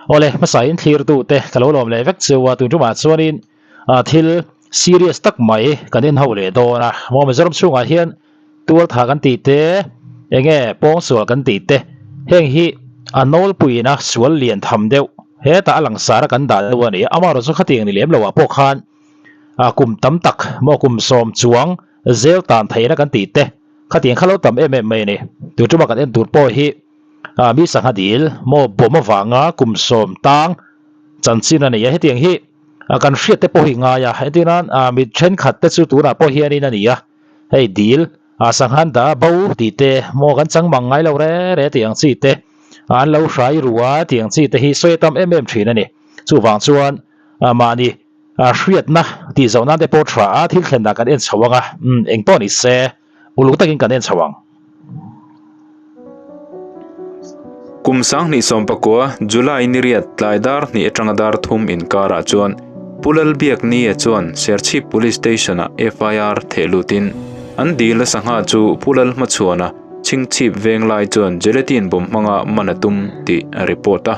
Awle, hmasa in thlir tu te ka lo lawm leh vek cheu a, tun tumah chuanin thil serious tak mai kan en ho leh dawn a. Maw Mizoram chhungah hian tual tha kan tih te, enge pawngsual kan tih te, heng hi a nawlpuiin a sual lian tham deuh hetah a langsar a kan dah deuh a ni a. Amaherawhchu khatiang ni lem loah pawh khan kum tam tak maw kum sawm chuang zel tan theihna kan tih te khatiang kha lo tam em em mai a ni. Tun tumah kan en tur pawh hi. Mi sangha dil maw bawm avanga kum sawm tang chanchin a nei a, hetiang hi kan hriat te pawh hi ngai a, entir nan mi thenkhat te chu tunah pawh hianin a ni a, hei dil sanghan dah bo tih te maw kan chang mang ngai lo re re tih ang chi te an lo hrai ru a tih ang chi te hi sawi a tam em em thin a ni. Chuvang chuan mahni hriatna tih zoh nan te pawh tha a, thil thlen dan kan en chho ang a, eng pawh ni se uluk takin kan en chho ang. Kum 2019 July ni riat tlai dar hnih atanga dar thum inkarah chuan Pu Lalbiaknia chuan Serchhip Police Station-ah FIR theh lutin an dil a sangha chu Pu Lalhmachhuana chhingchhip venglai chuan gelatin bawm hmanga man a tum tih a report a.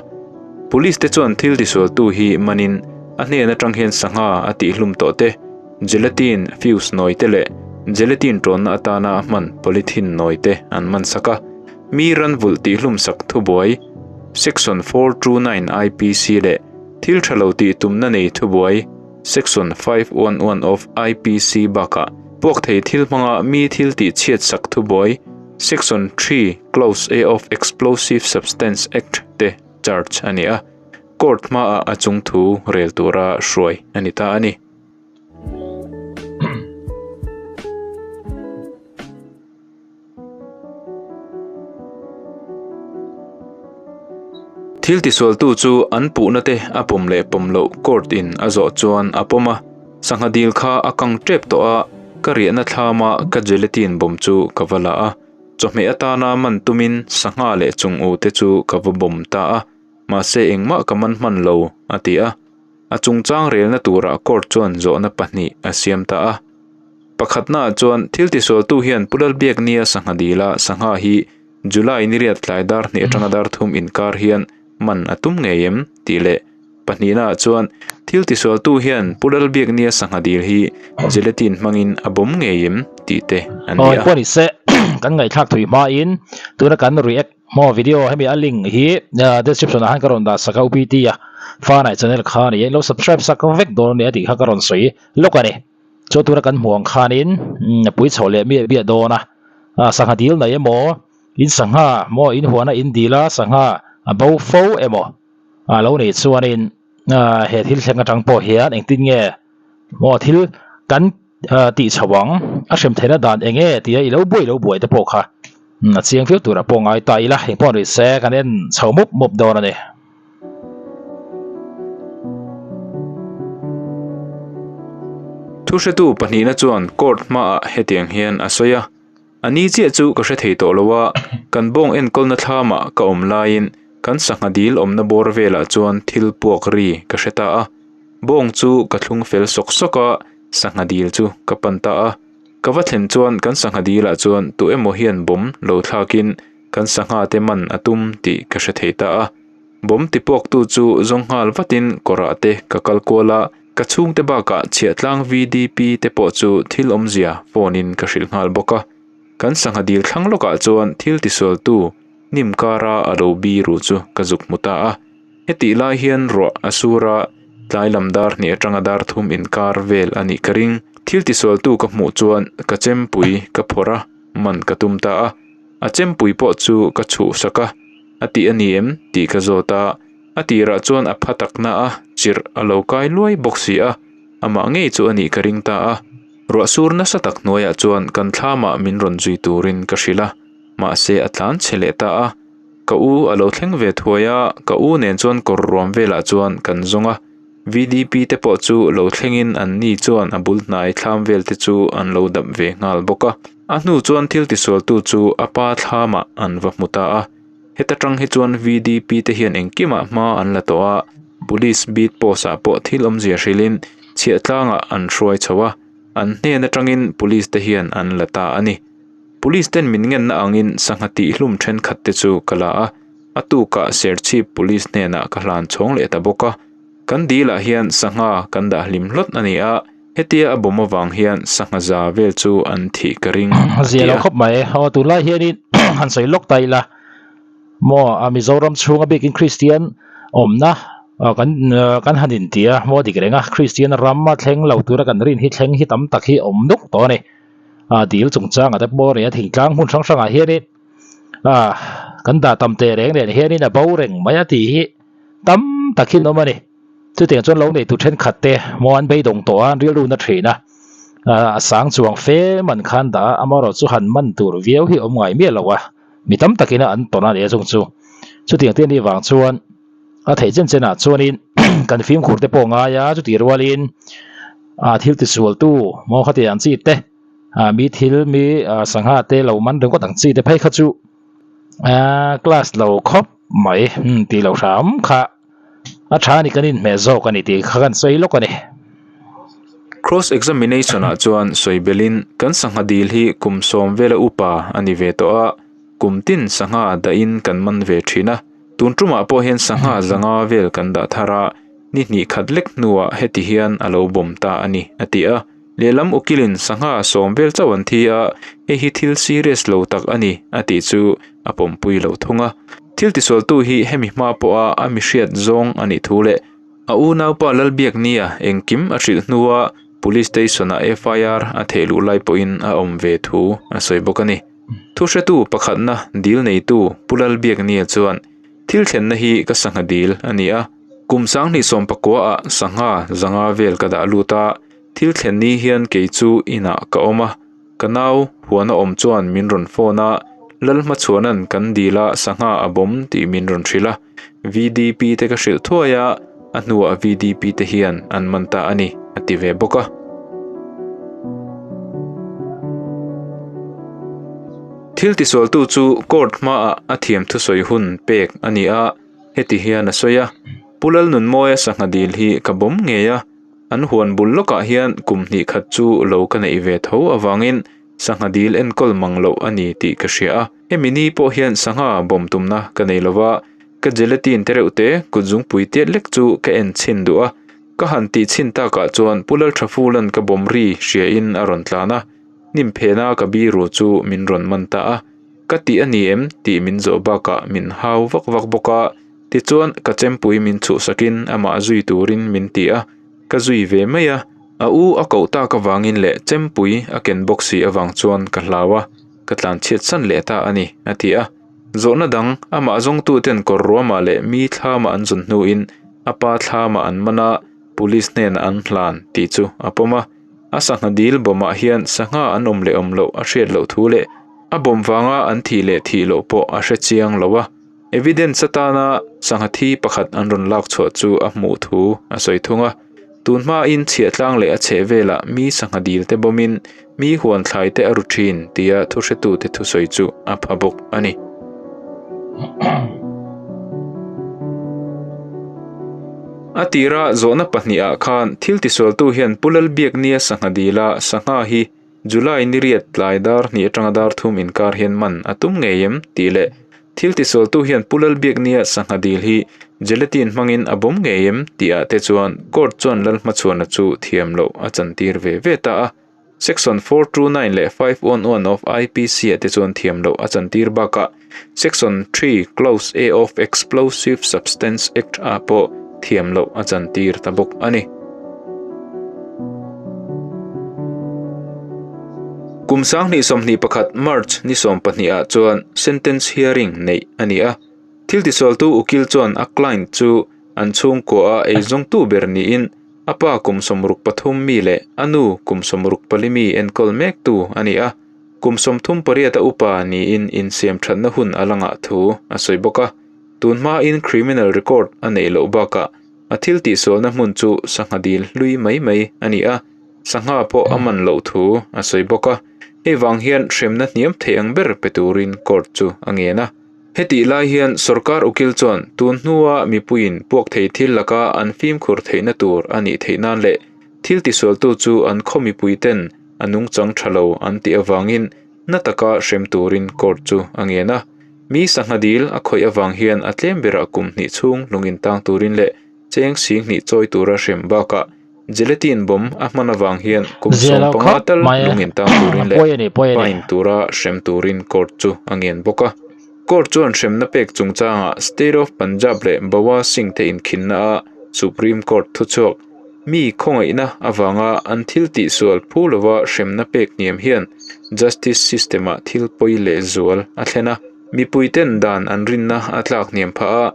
Police te chuan thil tisualtu hi manin a hnen atang hian sangha a tihhlum tawh te, Gelatin fuse nawi te leh gelatin tawnna atana a hman polythene nawi te an man sak a. Mi ran vulh tihhlum sak thubuai, Section 429 IPC leh thil tha lo tih tumna nei thubuai, Section 511 of IPC bakah puak thei thil hmanga mi thil tih chhiat sak thubuai, Section 3 Clause A of Explosive Substance Act te charge a ni a. Court hmaah a chungthu rel tura hruai a ni ta a ni. Thil tisualtu chu an puhna te a pawm leh pawm loh court in a zawh chuan a pawm a, sangha dil kha a kang tep tawh a, ka riahna thlama ka gelatin bawm chu ka va la a, chawhmeh atana man tumin sangha leh chung u te chu ka va bawm ta a, mahse engmah ka man hman lo, a ti a. A chungchang relna turah court chuan zawhna pahnih a siam ta a. Pakhatnaah chuan thil tisualtu hian Pu Lalbiaknia sangha dila sangha hi July ni riat tlai dar hnih atanga dar thum inkar hian man a tum ngei em tih leh pahnihnaah chuan thil tisualtu hian Pu Lalbiaknia sangha dil hi gelatin hmangin a bawm ngei em tih te an ni a. Awi pawh ni se kan ngaihthlak thui hmain tuna kan react Maw video hemi a link hi description ah khan ka rawn dah sak a UPT a Fanai channel kha a ni a in lo subscribe sak vek dawn a ni a tih kha ka rawn sawi lawk a ni. Chuan tuna kan hmuh ang khanin a pui chho leh miah miah dawn a, sangha dil nei emaw in sangha maw in huana in dil a sangha a bo fo emaw a lo nih chuanin he thil thleng atang pawh hian engtin nge maw thil kan tih chho ang a hrem theihna dan eng nge tia i lo buai lo buai te pawh kha a chiang viau turah pawh ngai ta ila eng pawh ni se kan en chho mup mup dawn a ni. Thuhretu pahnihna chuan court hmaah hetiang hian a sawi a, A ni chiah chu ka hre thei tawh lo a, kan bawng enkawlna thlamah ka awm laiin kan sangha dil awmna bawr velah chuan thil puak ri ka hre ta a. Bawng chu ka thlung fel sawk sawk a, sangha dil chu ka pan ta a. Ka va thlen chuan kan sangha dilah chuan tu emaw hian bawm lo thlakin kan sangha te man a tum tih ka hre thei ta a. Bawm ti puaktu chu zawng nghal vatin kawrah te ka kal kual a, ka chhungte bakah chhiahtlang VDP te pawh chu thil awmzia phone in ka hrilh nghal bawk a. Kan sangha dil thlang lawkah chuan thil tisualtu hnim kara a lo bi ruh chu ka zuk hmu ta a. Hetih lai hian ruah a sur a, tlai lam dar hnih atanga dar thum inkar vel a nih ka ring. Thil tisualtu ka hmuh chuan ka chempui ka phawrh a, man ka tum ta a. A chempui pawh chu ka chhuh sak a, a tih a ni em tih ka zawt a, a tirah chuan a pha tak na a, chirh a lo kai luai bawk si a, amah ngei chu a nih ka ring ta a. Ruah sur nasa tak hnuaiah chuan kan thlamah min rawn zui turin ka hrilh a, mahse a tlan chhe leh ta a. Ka u a lo thleng ve thuai a, ka u nen chuan kawr ruam velah chuan kan zawng a, VDP te pawh chu lo thlengin an ni chuan a bul hnai thlam vel te chu an lo dap ve nghal bawk a. A hnu chuan thil tisualtu chu a pa thlamah an va hmu ta a, heta tang hi chuan VDP te hian engkimah hma an la tawh a, Police beat post ah pawh thil awmzia hrilhin chhiahtlangah an hruai chho a, an hnen atangin Police te hian an la ta a ni. Police ten min ngenna angin sangha tihhlum thenkhat te chu ka la a. A tukah Serchhip Police hnenah ka hlan chhawng leh ta bawk a. Kan dil ah hian sangha kan dah hlim hlawt a ni a, hetia a bawm avang hian sangha za vel chu an thih ka ring, a ti Zia lo a. khawp mai. Aw tunlai hianin han sawi lawk ta ila maw a Mizoram chhunga bikin Kristian awmna kan kan han inti a maw dik reng a, Kristian ram a thleng lo tura kan rin hi thleng hi tam tak hi awm nuk tawh a ni. A dil chungchangah te pawh rei a thingtlang hmun hrang hrangah hianin a kan dah tam teh reng nen hianin a bo reng mai a tih hi tam tak hi an awm a ni. Chutiang chuan lo neitu thenkhat te maw an beidawng tawh a, an rilru na thin a, a sang chuang fe man khan dah a, amaherawh chu han man tur viau hi awm ngai miah lo a, mi tam takin a an tawn a ni a chung chu. Chutiang te anih vang chuan a theih chen chenah chuanin kan fimkhur te pawh ngai a, chutih rualin a thil tisualtu maw khatiang ang chi te, ah mi thil mi sangha te lo man ringawt ang chi te phei kha chu ah class lo khawp mai umm tih loh hram kha a tha a ni kan inhmeh zawk a ni tih kha kan sawi lawk a ni. Cross examination ah chuan sawi belin kan sangha dil hi kum sawm vela upa a ni ve tawh a, kum tin sangha dahin kan man ve thin a, tun tumah pawh hian sangha zanga vel kan dah thar a, ni hnih khat lek hnuah heti hian a lo bawm ta a ni a ti a. Lehlam ukilin sangha sawm vel chauh an thi a, hei hi thil serious lo tak a ni a tih chu a pawmpui lo thung a. Thil tisualtu hi hemi hma pawha a mihriat zawng a nih thu leh a unaupa Lalbiaknia engkim a hrilh hnua Police Station-ah FIR a theh luh lai pawhin a awm ve thu a sawi bawk a ni. Thuhretu pakhatna dil neitu Pu Lalbiaknia chuan thil thlenna hi ka sangha dil a ni a, kum sanghnih sawmpakua ah sangha zanga vel ka dah lut a, Thil thlen ni hian kei chu inah ka awm a, ka nau huana awm chuan min rawn phone a, Lalhmachhuanan kan dil a sangha a bawm tih min rawn hrilh a, VDP te ka hrilh thuai a, a hnuah VDP te hian an man ta a ni, a ti ve bawk a. Thil tisualtu chu court hmaah a thiam thusawi hun pek a ni a, heti hian a sawi a, Pu Lalnunmawia sangha dil hi ka bawm ngei a, An huan bul lawkah hian kum hnih khat chu lo ka neih ve tho avangin sangha dil enkawl mang loh a ni tih ka hria a. Hemi ni pawh hian sangha bawm tumna ka nei lo va, ka gelatin te reuh te kut zungpui tiat lek chu ka en chhin duh a. Ka han tih chhin takah chuan Pu Lalthafulan ka bawm ri hriain a rawn tlan a, hnim phena ka biru chu min rawn man ta a. Ka tih a ni em tih min zawh bakah min hau vak vak bawk a. Tichuan, ka chempui min chhuhsakin amah zui turin min ti a, ka zui ve mai a. A u a koh tak avangin leh chempui a ken bawk si avang chuan ka hlau a, ka tlanchhiat san leh ta a ni, a ti a. Zawhna dang, amah zawngtuten kawr ruamah leh mi thlamah an zawn hnuin a pa thlamah an man a, police hnenah an hlan tih chu a pawm a. A sangha dil bawmah hian sangha an awm leh awm loh a hriat loh thu leh a bawm vanga an thih leh thih loh pawh a hre chiang lo a. Evidence atana sangha thi pakhat an rawn lak chhuah chu a hmuh thu a sawi thung a. Tun hmain chhiahtlang leh a chheh velah mi sangha dil te bawmin mi huan thlai te a ru thin tia thuhretute thusawi chu a pha bawk a ni. A tira zawhna pahnihah khan thil tisualtu hian Pu Lalbiaknia sangha dila sangha hi July ni riat tlai dar hnih atanga dar thum inkar hian man a tum ngei em? tih leh thil tisualtu hian Pu Lalbiaknia sangha dil hi gelatin hmangin a bawm ngei em? tih ah te chuan court chuan Lalhmachhuana chu thiam loh a chantir ve ve ta a. Section 429 leh 511 of IPC ah te chuan thiam loh a chantir bakah Section 3 Clause A of Explosive Substance Act ah pawh thiam loh a chantir ta bawk a ni. Kum 2021 March ni 12 ah chuan sentence hearing neih a ni a. Thil tisualtu ukil chuan a client chu an chhungkua a eizawngtu ber niin a pa kum 63 mi leh a nu kum 64 mi enkawl mektu a ni a. Kum 38 a upa niin insiam thatna hun a la ngah thu a sawi bawk a. Tun hmain criminal record a neih loh bakah A thil tihsualna hmun chu sangha dil hlui mai mai a ni a, sangha pawh a man loh thu a sawi bawk a. Hei vang hian hremna hniam thei ang ber pe turin court chu a ngen a. Hetih lai hian sorkar ukil chuan tun hnua mipuiin puak thei thil laka an fimkhur theihna tur a nih theih nan leh thil tisualtu chu an khaw mipuiten a nungchang tha lo an tih avangin na taka hrem turin court chu a ngen a. Mi sangha dil a khawih avang hian a tlem berah kum hnih chhung lung intang turin leh cheng sing hnih chawi tura hrem bakah Gelatin bomb a hman avang hian kum Zia sawm lo panga khawp tal mai lung intang turin a leh pawi a ni pawi a ni. fine tura hrem turin court chu a ngen bawk a. Court chuan hremna pek chungchangah State of Punjab leh Bawa Singh te inkhinna a Supreme Court thuchhuak mi khawngaihna avanga an thil tihsual phu lova hremna pek hniam hian justice system-ah thil pawi leh zual a thlen a, mipuiten dan an rinna a tlak hniam phah a.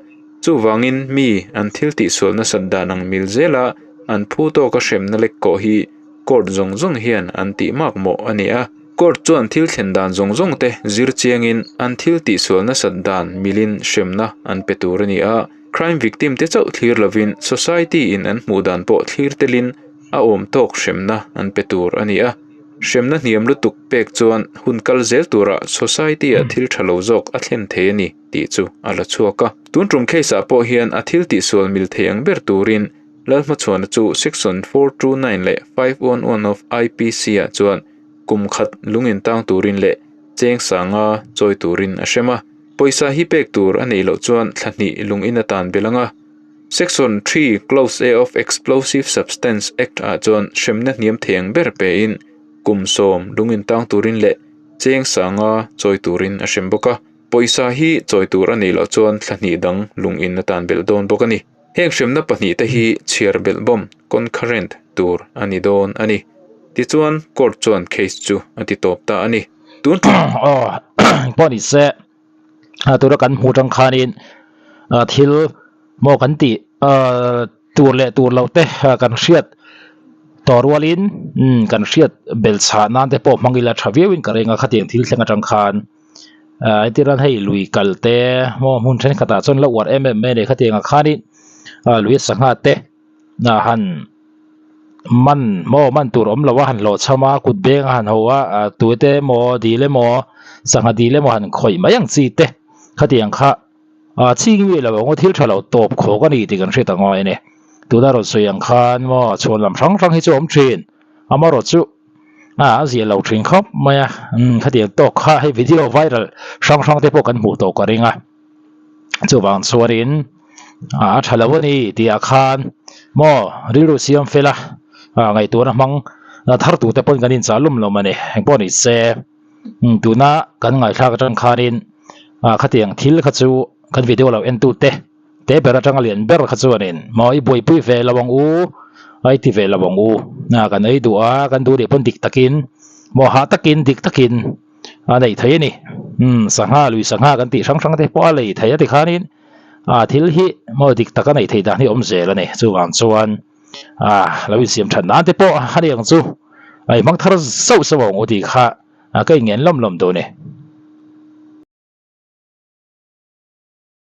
Chuvangin mi an thil tihsual nasat dan ang mil zela an phu tawka hremna lek kawh hi court zawng zawng hian an tih mak mawh a ni a. Court chuan thil thlen dan zawng zawng te zir chiangin an thil tihsual nasat dan milin hremna an pe tur a ni a. Crime victim te chauh thlir lovin society in an hmuh dan pawh thlir telin a awm tawk hremna an pe tur a ni a. Hremna hniam lutuk pek chuan hun kal zel turah society ah thil tha lo zawk a thlen thei a ni. tih chu a la chhuak a. Tun tum case ah pawh hian a thil tihsual mil thei ang ber turin Lalhmachhuana chu Section 429 leh 511 of IPC ah chuan kum khat lung intang turin leh cheng sanga chawi turin a hrem a. Pawisa hi pek tur a neih loh chuan thla hnih lung in a tan belh ang a. Section 3 Clause A of Explosive Substance Act ah chuan hremna hniam thei ang ber pein kum sawm lung intang turin leh cheng sanga chawi turin a hrem bawk a. Pawisa hi chawi tur a nih loh chuan thla hnih dang lung in a tan belh dawn bawk a ni. Heng hremna pahnih te hi chhiar belh bawm, concurrent, tur a ni dawn a ni. Tichuan, court chuan case chu a ti tawp ta a ni. Tun Aw, engpawh ni se, tura kan hmuh atang khanin thil maw kan tih tur leh tur loh te kan hriat tawh rualin kan hriat belh chhah nan te pawh hmang ila tha viauin ka ring a, khatiang thil thleng atang khan. Ahh entir nan hei lui kal te maw hmun thenkhatah chuan la uar em em mai a ni khatiang ah khanin ah lui sangha te ah han man maw man tur awm lo a han hlawh chham a kut beng a han ho a ah tute emaw dil emaw sangha dil emaw han khawih mai ang chi te khatiang kha ah ching nge lo ang aw thil tha lo tawp khawk a ni tih kan hriat ang aw ene tuna rawn sawi ang khan maw chhuan lam hrang hrang hi chu a awm thin amaherawhchu. A a zia lo thin khawp mai a umm khatiang tawk kha hei video viral hrang hrang te pawh kan hmuh tawh ka ring a chuvang chuanin a tha lo a ni tih ah khan maw rilru siam fel a ah ngaihtuahna hmang thar tur te pawhin kan inchah lum lum a ni engpawh ni se umm tuna kan ngaithlak atang khanin ah khatiang thil kha chu kan video lo en tu te. Te ber atanga lian ber kha chuanin maw i buaipui ve lo ang u, a i ti ve lo ang u, a kan ei duh a, kan duh leh pawn dik takin maw hah takin dik takin a neih theih a ni. Umm sangha lui sangha kan tih hrang hrang te pawh a lei theih a tikhanin a thil hi maw dik taka neih theih dan hi a awm zel a ni. Chuvang chuan a lo insiam that nan te pawh a ni ang chu a i hmang thar zauh zauh ang u tih kha ka inngen lawm lawm duh a ni.